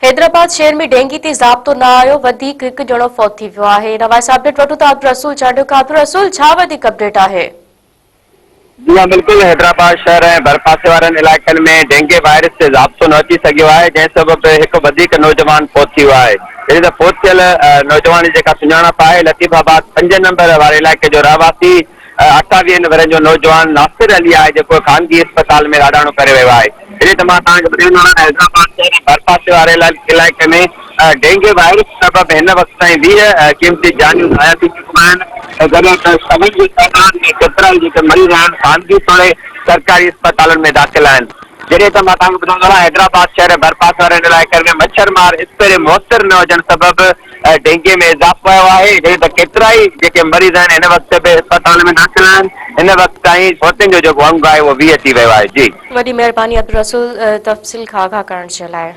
حيدرآباد شهر ۾ ڊينگي تي ضابطو نه آيو، وڌيڪ هڪ ڄڻو فوت ٿي ويو آهي. ان حوالي سان اپڊيٽ وٺون ٿا عبدالرسول چانڊيو کان. عبدالرسول ڇا وڌيڪ اپڊيٽ آهي؟ جي ها بلڪل حيدرآباد شهر ۽ ڀرپاسي وارن علائقن ۾ ڊينگي وائرس تي ضابطو نه اچي سگهيو آهي جنهن سبب هڪ وڌيڪ نوجوان فوت ٿي ويو آهي جڏهن ته فوت ٿيل نوجوان جي جيڪا سڃاڻپ آهي لطيف آباد پنج نمبر واري علائقي جو رهواسي 28 ورهين جو نوجوان ناصر علي آهي جيڪو خانگي اسپتال ۾ لاڏاڻو ڪري ويو آهي. جڏهن ته مان توهان کي ٻڌائيندو هلان ته حيدرآباد شهر ۽ ڀرپاسي واري علائقي ۾ ڊينگي وائرس سبب هن وقت تائين 20 قيمتي جانيون ضايع ٿي چڪيون آهن جڏهن ته سون جي تعداد ۾ ڪيترائي جيڪي مريض آهن خانگي توڙي سرڪاري اسپتالن ۾ داخل آهن. جڏهن ته مان توهان کي ٻڌائيندو هلان حيدرآباد شهر ۽ ڀرپاسي وارن علائقن ۾ مڇر مار اسپري موثر نه هجڻ سبب ڊينگي ۾ اضافو آيو آهي جڏهن ته ڪيترائي جيڪي مريض آهن هن وقت به اسپتال ۾ داخل آهن هن وقت تائين فوتين جو جيڪو انگ آهي اهو 20 ٿي ويو آهي جي. وڏي مهرباني عبدالرسول تفصيل کان آگاهه ڪرڻ جي لاء.